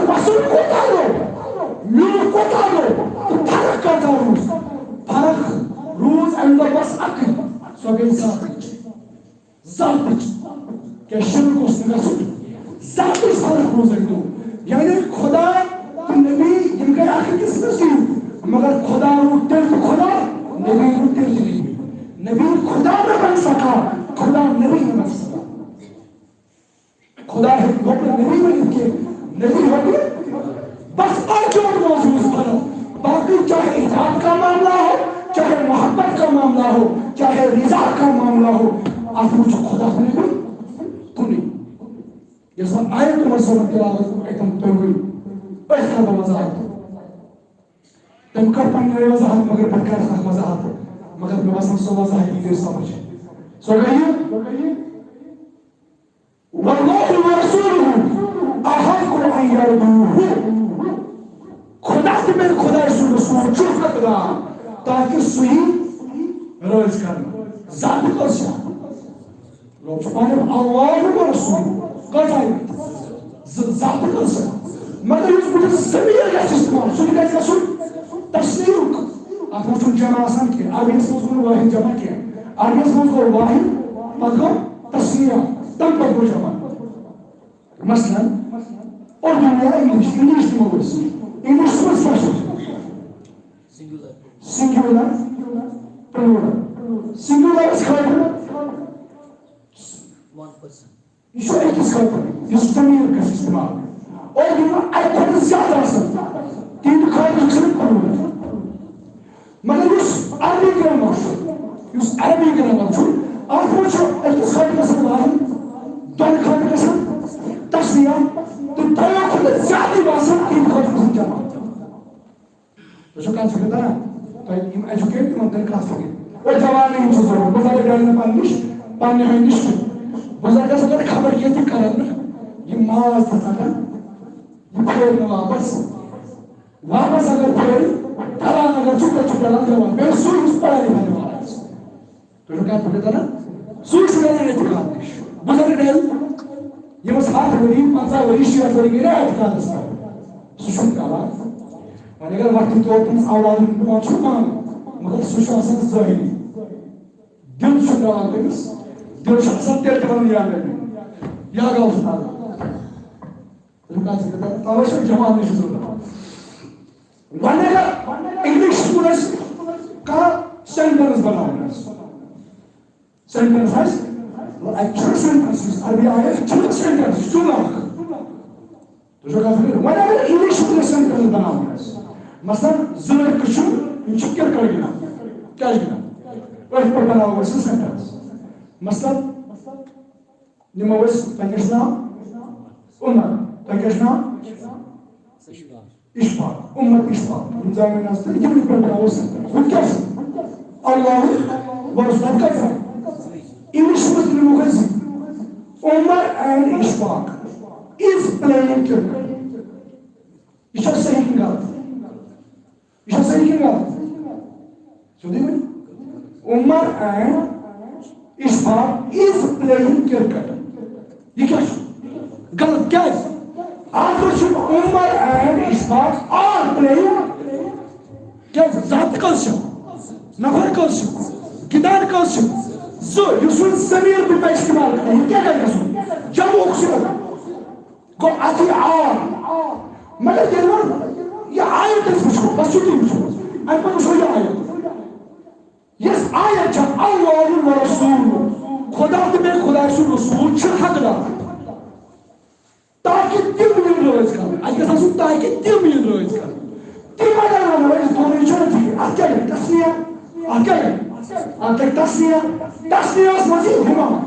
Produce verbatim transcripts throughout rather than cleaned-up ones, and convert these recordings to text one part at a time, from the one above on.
پسند کوتاہ گوٚو، میون کوتاہ گوٚو، تہٕ فرق کۭژاہ روٗز؟ فرق روٗز اَمہِ دۄہ بس اَکٕے، سۄ گٔے ذاتٕچ۔ ذاتٕچ۔ کیٛاہ شرک اوس نہٕ گژھُن؟ ذاتٕچ فرق روٗز اَمہِ دۄہ۔ یعنی خدا تہٕ نبی یِم گٔے اَکھ أکِس نزدیٖک، مگر خدا روٗد تیٚلہِ تہِ خدا، نبی روٗد تیٚلہِ تہِ نبی۔ نبی خدا نہ بن سکا، خدا نبی نہ بن سکا۔ خدا ہیٚکہِ، ہیوٚک نہٕ نبی ؤنِتھ کینٛہہ، نبی ہیوٚک نہٕ۔ بس اکھ جوڑ موضوع بنو، باقی چاہے اطاعت کا معاملہ ہو، چاہے محبت کا معاملہ ہو، چاہے رضا کا معاملہ ہو، اتھ منٛز چھُ خدا تہٕ نبی کُنُے۔ یۄس وۄنۍ آیت تِمن سۭتۍ تلاوت اتٮ۪ن تُہۍ ؤنِو، أسۍ کرو وضاحت۔ تٔمۍ کٔر پننہِ آیہِ وضاحت، مگر بہٕ کرٕ تتھ وضاحت، مگر مےٚ باسان سۄ وضاحت یی تۄہہِ سمجھ۔ سۄ گٔیہِ، واللہ ورسولہ احق ان یردوہ۔ خدا تہٕ میانہِ خدایہِ سُنٛد رسول چھُ حقدار تاکہِ سُہ یی رٲضۍ کرنہٕ۔ ذاتہِ کٲنٛسہِ؟ رۄب چھُ پانہٕ اللہ ورسولہ۔ کٔژ آیہِ؟ زٕ، ذاتہِ کٲنٛسہِ؟ مگر یُس بُتھِس ضمیٖر گژھِ استعمال، سُہ تہِ گژھِ گژھُن تثنیُک۔ اتھ منٛز چھُنہٕ جمع آسان کینٛہہ۔ عربی یس منٛز گوٚو واحد جمع کینٛہہ۔ عربی یس منٛز گوٚو واحد، پتہٕ گوٚو تثنیہ، تمہِ پتہٕ گوٚو جمع۔ مثلاً، اردو یا انگلش، انگلش نِمو أسۍ۔ انگلش منٛز کیٛاہ چھُ؟ سنگیولر، پلورل۔ سنگیولرس خٲطرٕ ون پرسن۔ یہِ چھُ أکِس خٲطرٕ، یُس ضمیٖر گژھِ استعمال۔ اور یِم اَکہِ کھۄتہٕ زیادٕ آسن، تِہنٛدِ خٲطرٕ چھُ پلورل۔ مگر یُس عربی گرامر چھُ، یُس عربی گرامر چھُ، اَتھ منٛز چھُ أکِس خٲطرٕ گژھان واحد، دۄن خٲطرٕ گژھان تثنیہ، تہٕ دۄیو کھۄتہٕ زیادٕ یِم آسن، تِہنٛدِ خٲطرٕ گژھان جمع۔ تُہۍ چھِو کَتھ فِکرِ تَران؟ تۄہہِ یِم ایجوکیٹ تِمن تَرِ کَتھ فِکرِ۔ اور جوانٕے ہِنٛدۍ چھِ ضروٗرت۔ بہٕ زَنہٕ ڈَلہِ نہٕ پَنٕنہِ نِش، پَنٕنہِ ہُمہِ نِش تہِ۔ بہٕ زَنہٕ گژھٕ اگر خبر کینٛہہ تہِ کَرَن نہٕ۔ یہِ ماز تہِ ژَٹَن، یہِ پھیرِ نہٕ واپَس۔ واپَس اگر پھیرِ، ڈَلان اگر چھُ، تیٚلہِ چھُ ڈَلان جوان۔ بیٚیہِ سُے یُس پَران لیکھان جوان آسہِ۔ تُہۍ چھِو کَتھ فِکرِ تَران؟ سُے چھُ نیران اعتقاد نِش۔ بُزرگ ڈَلہِ، ییٚمِس ہَتھ ؤری، پنٛژاہ ؤری، شیٹھ ؤری گٔے نا اعتقادَس پٮ۪ٹھ۔ سُہ چھُنہٕ ڈَلان۔ وۄنۍ اگر وقتی طور تٔمِس اولادَن ہُنٛد پانہٕ چھُ پانہٕ، مگر سُہ چھُ آسان ظٲہِری۔ دِل چھُنہٕ ڈَلان تٔمِس۔ دِل چھُ آسان تیٚلہِ تہِ وَنُن یا نبی۔ یا غوث اعظم۔ تُہۍ چھِو کَتھ فِکرِ تَران؟ تَوَے چھُ جماعت نِش ضروٗرت۔ وۄنۍ اگر انگلش پٲٹھۍ کانٛہہ سینٹنس بناوُن آسہِ، سینٹنس آسہِ، مطلب، اَتہِ چھُنہٕ سینٹنس، یُس عربی آیت چھُنہٕ سینٹنس، یہِ چھُ جملہٕ اکھ۔ تُہۍ چھِو کَتھ فِکرِ؟ وۄنۍ اگر انگلش پٲٹھۍ سینٹنس بناوُن آسہِ، مثلاً، زٕ لڑکہٕ چھِ، یِم چھِ کرکٹ گِنٛدان، کیچ گِنٛدان، أتھۍ پٮ۪ٹھ بناوو أسۍ سینٹنس۔ مثلاً، نِمو أسۍ، تۄہہِ کیٛاہ چھُ ناو؟ عمر۔ تۄہہِ کیٛاہ چھُ ناو؟ اشفاق۔ عمر اشفاق۔ یِم زامن آسہٕ تہٕ یِمنٕے پٮ۪ٹھ ترٛاوو سینٹنس۔ وۄنۍ کیٛاہ چھُ؟ اللہ ورسول کَتھ؟ انگلش منٛز نِمو أسۍ، عمر and Ashfaq is playing cricket۔ یہِ چھا صحیح کِنہٕ غلط؟ یہِ چھا صحیح کِنہٕ غلط؟ سیوٚدُے ؤنِو۔ عمر and Ashfaq is playing cricket۔ یہِ کیٛاہ چھُ؟ غلط کیٛازِ؟ اَتھ منٛز چھُ عمر and اشفاق are playing۔ کیٛازِ؟ ذات کٔژ چھِ؟ نفر کٔژ چھِ؟ گِنٛدان کٔژ چھِ؟ زٕ۔ یُس وۄنۍ ضمیٖر بہٕ پَزِ استعمال کران، یہِ کیٛاہ گژھِ گژھُن؟ جمعُک صفت۔ گوٚو اَتھ یی آر۔ مگر ییٚلہِ وۄنۍ یہِ آیت أسۍ وٕچھو، بس یُتُے وٕچھو۔ اَمہِ پتہٕ وٕچھو یہِ آیت۔ یۄس آیت چھےٚ، اللہ و رسول، خدا تہٕ بیٚیہِ خدایہِ سُنٛد رسول چھِ حقدار۔ تاکہِ تِم یِن رٲضۍ کرنہٕ۔ اَتہِ گژھِ آسُن تاکہِ تِم یِن رٲضۍ کرنہٕ۔ تِم اگر وَنو أسۍ دۄنوَے چھِنہٕ ٹھیٖک۔ اَتھ کیٛاہ گٔے؟ تسنیہ۔ اَتھ کیٛاہ گٔے؟ اَتھ گٔے تسنیہ۔ تسنیہس منٛز یی ہُما۔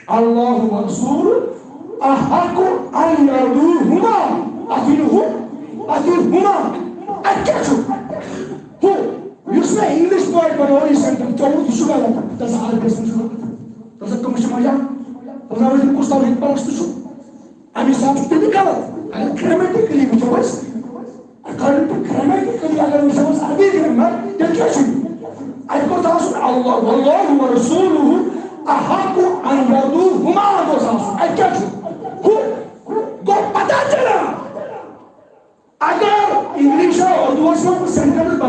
اللہ و رسول احق ان یردوہما۔ اتھ یی نہٕ ہُہ، اتھ یی ہُما۔ اتھ کیٛاہ چھُ؟ ہُہ، یُس مےٚ انگلش پٲٹھۍ بنوو یہِ سینٹنس، ژےٚ ووٚنُتھ یہِ چھُ غلط۔ دَپان عربی یس منٛز چھُ غلط۔ دَپان تِم چھِ مجاق۔ دَپان وۄنۍ کُس توحید پرست چھُ؟ اَمہِ حساب چھُ تیٚلہِ غلط۔ اگر گریمیٹیکلی وٕچھو أسۍ، اگر تُہۍ گریمیٹیکلی اگر وٕچھو أسۍ عربی گرامر، تیٚلہِ کیٛاہ چھُ؟ اَتہِ گوٚژھ آسُن اللہ، واللہ ورسولہ احق ان یردوہما گوٚژھ آسُن۔ اَتہِ کیٛاہ چھُ؟ ہُہ گوٚو پتہ چلا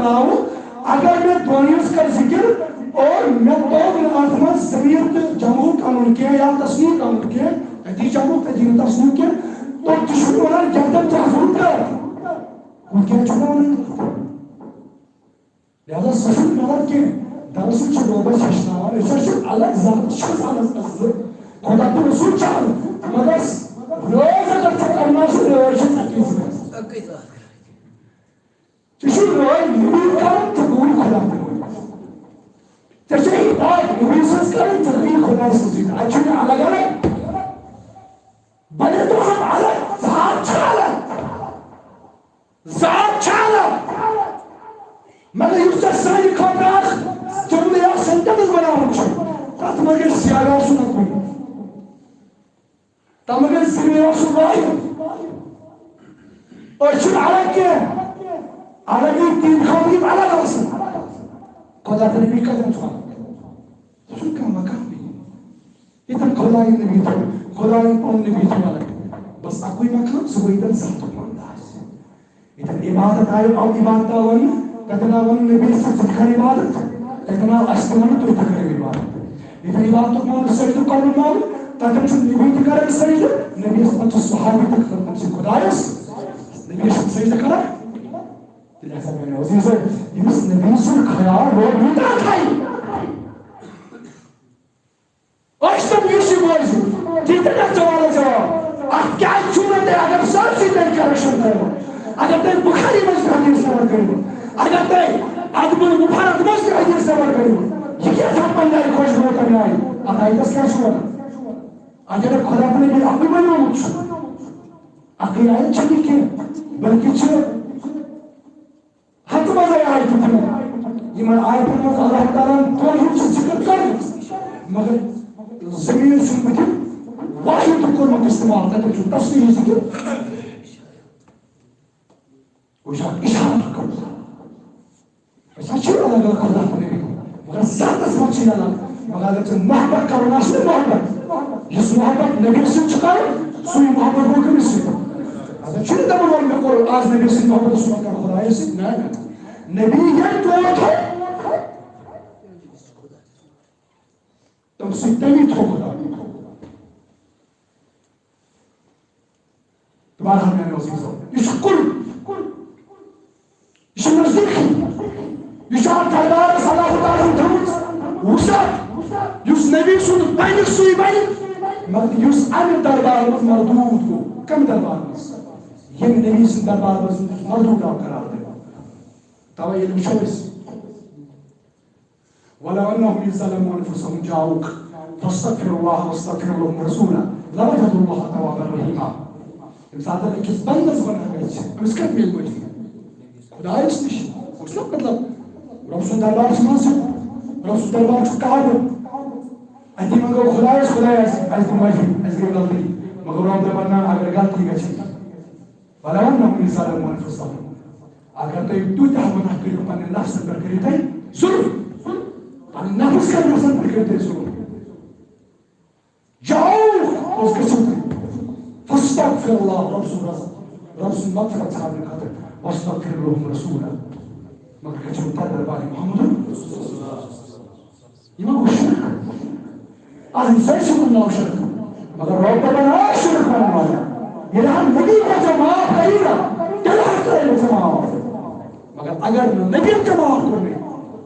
تھاوُن۔ اگر مےٚ دۄنوٕنِس کر ذِکِر اور مےٚ توٚگ نہٕ اَتھ منٛز ضمیٖر تہٕ جمعُک اَنُن کینٛہہ یا تثنیٖہُک اَنُن کینٛہہ، تٔتی جمعُک، تٔتی نہٕ تثنیٖہُک کینٛہہ، تہٕ تہِ چھُنہٕ وَنان کینٛہہ تَمہِ کیٛاہ ضروٗرت کَر؟ وۄنۍ کیٛاہ چھُ وَنان؟ لہذا سُہ چھُنہٕ غلط کینٛہہ۔ دراصل چھُ رۄب اَسہِ ہیٚچھناوان، أسۍ حظ چھِ الگ ذات، چھِ أسۍ الگ ذات۔ خۄدا تہٕ رسول چھِ الگ، مگر رٲض اگر ژےٚ کَرُن آسہِ، رٲض چھِ ژےٚ کِژھ گژھِ۔ ژےٚ چھُے رٲض نبی کَرُن تہٕ گوٚوُے خۄدا تہِ۔ ژےٚ چھےٚ اطاعت نبی سٕنٛز کَرٕنۍ، ژےٚ گٔیی خۄداے سٕنٛز اطاعت۔ اَتہِ چھُنہٕ الگ الگ۔ بَنے تو ہم الگ، ذات چھِ الگ۔ ذات چھِ الگ۔ مگر یُس ژےٚ سانہِ خٲطرٕ اکھ جملہٕ یا sentence بناوُن چھُ، تَتھ منٛز گژھِ سیاق آسُن اَکُے۔ تَتھ منٛز گژھِ ضمیر آسُن واحد۔ أسۍ چھِنہٕ الگ کینٛہہ۔ الگ یی تِہنٛدِ خٲطرٕ یِم الگ آسَن۔ خۄدا تہٕ نبی کَتٮ۪ن چھُ الگ؟ سُہ چھُنہٕ کانٛہہ مقامٕے۔ ییٚتٮ۪ن خۄدایہِ نبی تھوٚو، خۄدایہِ اوٚن نبی تھوٚو الگ۔ بس اَکُے مقام، سُہ گوٚو ییٚتٮ۪ن ذاتُک وَنٛدٕ آسہِ۔ ییٚتٮ۪ن عبادت آیہِ، آو عبادت آو وَننہٕ، تَتٮ۪ن آو وَنُن نبی صٲب ژٕ تہِ کَر عبادت، تَتٮ۪ن آو اَسہِ تہِ وَنُن تُہۍ تہِ کٔرِو عبادت۔ ییٚتٮ۪ن عبادتُک معاملہٕ سجدٕ کَرُن معاملہٕ، تَتٮ۪ن چھُ نبی تہِ کَران سجدٕ، نبی یَس پَتہٕ چھُ صحابی تہِ کَران تٔمۍ سٕنٛدِ خۄدایَس، نبی یَس چھُ سجدٕ کَران۔ تیٚلہِ ہسا میانیو عزیزو، ییٚمِس نبی سُنٛد خیال روٗد یوٗتاہ تھایہِ۔ أسۍ تِم یُس یہِ بوزِ، دِتہٕ نہٕ ژٕ وَلہٕ جواب۔ اَتھ کیٛازِ چھُو نہٕ تۄہہِ، اگر سٲرسٕے تۄہہِ correction کٔرِو، اگر تۄہہِ بُخاری منٛز تہِ حدیث نمبر کٔرِو، اگر تۄہہِ ادب المفرد منٛز تہِ حدیث نمبر کٔرِو، یہِ کیٛاہ تھاو پننہِ آیہِ خۄش گوٚو تَمہِ آیہِ؟ اَتھ آیتَس کیٛاہ چھُ وَنان؟ اگر خۄدا تہٕ نبی اَکُے بنیومُت چھُ، اَکٕے آیت چھَنہٕ کینٛہہ، بلکہِ چھِ ہتہٕ منٛزے آیتہٕ تِم، یِمن آیتن منٛز اللہ تعالیٰ ہن دۄن ہُنٛد چھُ ذِکر کٔرمٕژ، مگر ضمیٖر چھُنہٕ بُتھِ واحد کوٚرمُت استعمال، تَتٮ۪ن چھُ تفصیٖلی ذِکر۔ وۄنۍ چھُ اکھ اِشارٕ کوٚرمُت۔ أسۍ حظ چھِ الگ الگ خۄدا تہٕ نبی، مگر ذاتس منٛز چھِ الگ۔ مگر اگر ژےٚ محبت کرُن آسہِ نہ محبت، یُس محبت نبی سۭتۍ چھُ کرُن، سُے محبت گوٚو کٔمِس سۭتۍ؟ اگر چھُنہٕ دپان وۄنۍ مےٚ کوٚر آز نبی سۭتۍ محبت، سُہ پتہٕ کرٕ خۄدایس سۭتۍ، نہ، نہ۔ نبی ییٚلہِ تور تھوٚو، تٔمۍ سۭتۍ تٔمی تھوٚو خۄدا۔ تہٕ بہرحال میانیو عزیزو، یہِ چھُ قرب، یہِ چھُ نزدیٖکی، یہِ چھُ اَتھ دربارس اللہ تعالیٰ ہن تھٲومٕژ وُسعت، یُس نبی سُنٛد بنہِ سُے بنہِ، مگر یُس اَمہِ دربار منٛز مردوٗد گوٚو، کَمہِ دربار منٛز؟ ییٚمہِ نبی سٕنٛدِ دربار منٛز مردوٗد آو قرار دِنہٕ۔ توے ییٚلہِ وٕچھو أسۍ، ولو انهم اذ ظلموا انفسهم جاءوك فاستغفروا الله واستغفر لهم الرسول لوجدوا الله توابا رحيما۔ ییٚمہِ ساتہٕ أکِس بندس گۄناہ گژھِ، أمِس کتہِ میلہِ معٲفی؟ خۄدایس نِش۔ گوٚو چھُنہ مطلب، رۄب سُنٛد دربار چھُ مسجد، رۄب سُنٛد دربار چھُ کعبہٕ۔ اَتی منٛگو خۄدایس، خۄدایا، اَسہِ، اَسہِ دِ معٲفی، اَسہِ گٔے غلطی۔ مگر رۄب دَپان، نہ، اگر غلطی گژھِ، ولو انهم اذ ظلموا انفسهم۔ اگر تُہۍ تیوٗتاہ گۄناہ کٔرِو، پننہِ نفسن پٮ۪ٹھ کٔرِو تُہۍ ظلم، پننہِ نفس کٮ۪ن نفسن پٮ۪ٹھ کٔرِو تُہۍ ظلم۔ جاءوك، اوس گژھُن تُہۍ۔ فاستغفر اللہ، رۄب سُنٛد رضا، رۄب سُنٛد مغفرت ژھانٛڈنہٕ خٲطرٕ۔ واستغفر لهم الرسول، مگر گژھِو تۄہہِ دربارِ محمد۔ یہِ ما گوٚو شرک؟ اَتھ ہسا چھُ ناو شرک۔ مگر رۄب دَپان، آ، شرک کرن والا، ییٚلہِ ہم نبی کو ژےٚ معاف کری نا، تیٚلہِ ہم کرے بہٕ ژےٚ معاف۔ مگر اگر نہٕ نبی ژےٚ معاف کوٚرُے،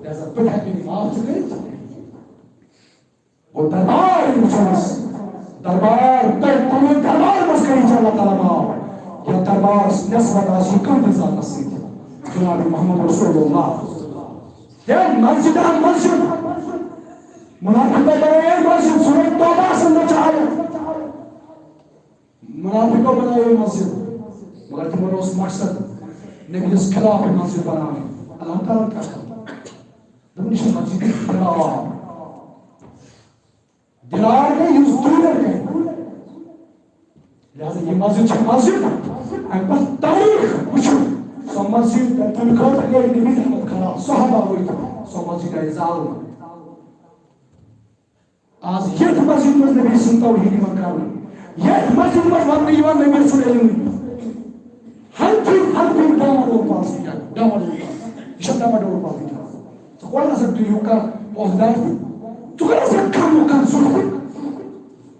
لہذا بہٕ ہٮ۪کہٕ نہٕ معاف ژےٚ کٔرِتھ۔ گوٚو دربار وٕچھو أسۍ۔ دربار، تۄہہِ کُنہِ دربار منٛز کٔرِو ژےٚ اللہ تعالیٰ معاف۔ یَتھ دربارس نسبت آسہِ یہِ کٕہٕنٛدِ ذاتس سۭتۍ؟ جناب محمد رسول اللہ۔ ہے مسجد ہا مسجد۔ منافقو بنایے مسجد، سورہ توبہ سن نہ چاہے۔ منافقو بنایے مسجد۔ مگر تمن اوس مقصد نبی یس خلاف مسجد بناوٕنۍ۔ اللہ تعالیٰ کیٛاہ کرِ؟ دوٚپُن، یہِ چھِ مسجد ضرار۔ ضرار گٔے یُس دوٗرٮ۪ن گٔے۔ لہذا یہِ مسجد چھِ مسجد، اَمہِ پتہٕ تٲریٖخ وٕچھِو۔ سۄ مسجد تَمہِ خٲطرٕ گٔے نبی رحمت خراب، صحابہ ؤتھۍ، سۄ مسجد آیہِ زالنہٕ۔ آز یتھ مسجد منٛز نبی سُنٛد توحید یِوان کرنہٕ، یتھ مسجد منٛز وننہٕ یِوان نبی سُنٛد علم، ہر چیز، ہر چیز ڈاوُن اوس پانس کیٛاہ؟ ڈاوُن اوس پانس۔ یہِ چھا ڈاما ڈول پالیسی چلاوان۔ ژٕ کون ہسا دُنیہُک کانٛہہ عہدیدار تہِ؟ ژٕ کون ہسا کھمو کانٛہہ ضروٗرت؟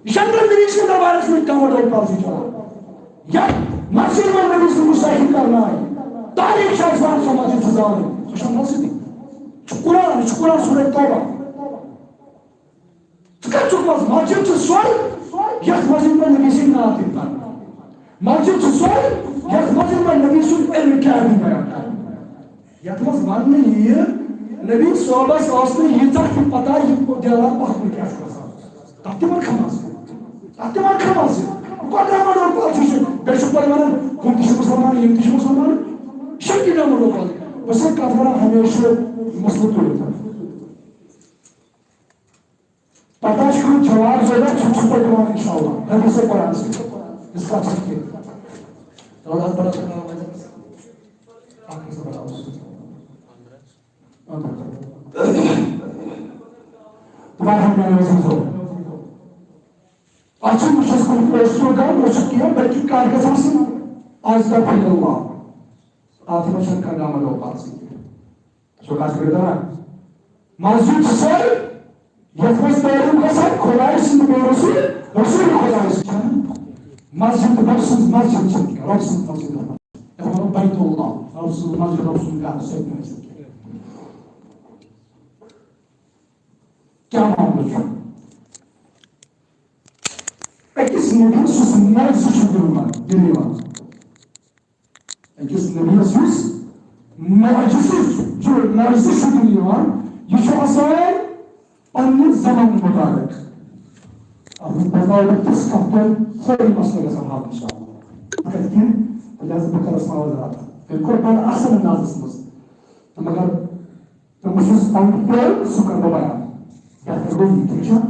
جنرل نبی سٕنٛدِس دربارس منٛز ڈاما ڈول پالیسی چلاوان۔ یا مسجد منٛز نبی سٕنٛز گستٲخی کرناوٕنۍ۔ طارق شاہ عثمان سۄ مسجد سجاوٕنۍ۔ سۄ چھےٚ مسجدٕے۔ چھُ قرآن، یہِ چھُ قرآن سورہ توبہ۔ ژٕ کتھ چھُکھ منٛز؟ مسجد چھِ سۄے، یتھ مسجد منٛز نبی سٕنٛدۍ نعت یِن پرنہٕ۔ مسجد چھِ سۄے، یتھ مسجد منٛز نبی سُنٛد علم کیٛاہ یِن بیان کرنہٕ۔ یتھ منٛز وننہٕ یِیہِ، نبی صٲبس ٲس نہٕ ییٖژاہ تہِ پتہ، یہِ دیوار پتھ کُن کیٛاہ چھُ گژھان۔ تتھ تہِ ونہٕ کھمس۔ تتھ تہِ ونہٕ کھمس۔ گۄڈٕ ونو پتہٕ چھُ، بیٚیہِ چھُ پتہٕ ونان، ہُم تہِ چھِ مسلمان، یِم تہِ چھِ مسلمان۔ شکی نہ ونو پتہٕ۔ بہٕ چھُس کتھ ونان ہمیشہِ مسلہٕ تُلِتھ۔ پتہ چھُ کانٛہہ جواب ضروٗرت، سُہ چھُ تۄہہِ دِوان اِنشاءاللہ۔ حدیث قرآن سۭتۍ۔ اس کا چھُ کینٛہہ۔ چلو، حظ، بڑا اکھ حصہٕ بڑاوو۔ تمہارے ہم میں نے سمجھو۔ اچھا، مجھے اس کو پوسٹ ہوگا، وہ شکریہ، بلکہ کار کا سامنے آج کا فی اللہ۔ آج میں شک کا نام لو پاس۔ سو کتھ کٔرِو تران۔ مسجد چھِ سۄے، یتھ منٛز تعریف گژھن خدایہِ سٕنٛدِ بیٚیہِ رسول، رسول خدایہِ سٕنٛدِ۔ مسجد رۄب سٕنٛز مسجد چھِ کینٛہہ، رۄب سٕنٛز مسجد۔ یتھ ونو بیت اللہ، رۄب سٕنٛز مسجد، رۄب سُنٛد گرٕ، سۄ تہِ نہٕ چھِ کینٛہہ۔ کیٛاہ معاملہٕ چھُ؟ أکِس نبی سٕنٛز معجزٕ چھُ دِوان، دِنہٕ یِوان۔ أکِس نبیَس یُس معجزٕ چھُ، معجزٕ چھُ دِنہٕ یِوان، یہِ چھُ آسان پننہِ زمانہٕ مُطابق۔ اَتھ منٛز بوزناوو بہٕ تِژھ کَتھ، تۄہہِ سٲری مسلہٕ گژھن حل، اِنشاءاللہ۔ کَتہِ کِنۍ؟ تیٚلہِ حظ بہٕ کَرٕ سوال زیادٕ۔ تیٚلہِ کوٚر بَڑٕ اَصٕل اندازَس منٛز۔ تہٕ مگر تہٕ بہٕ چھُس پنُن پرٛٲنۍ، سُہ کَرٕ بہٕ بیان۔ یَتھ کَرٕ بہٕ یہِ، ٹھیٖک چھا؟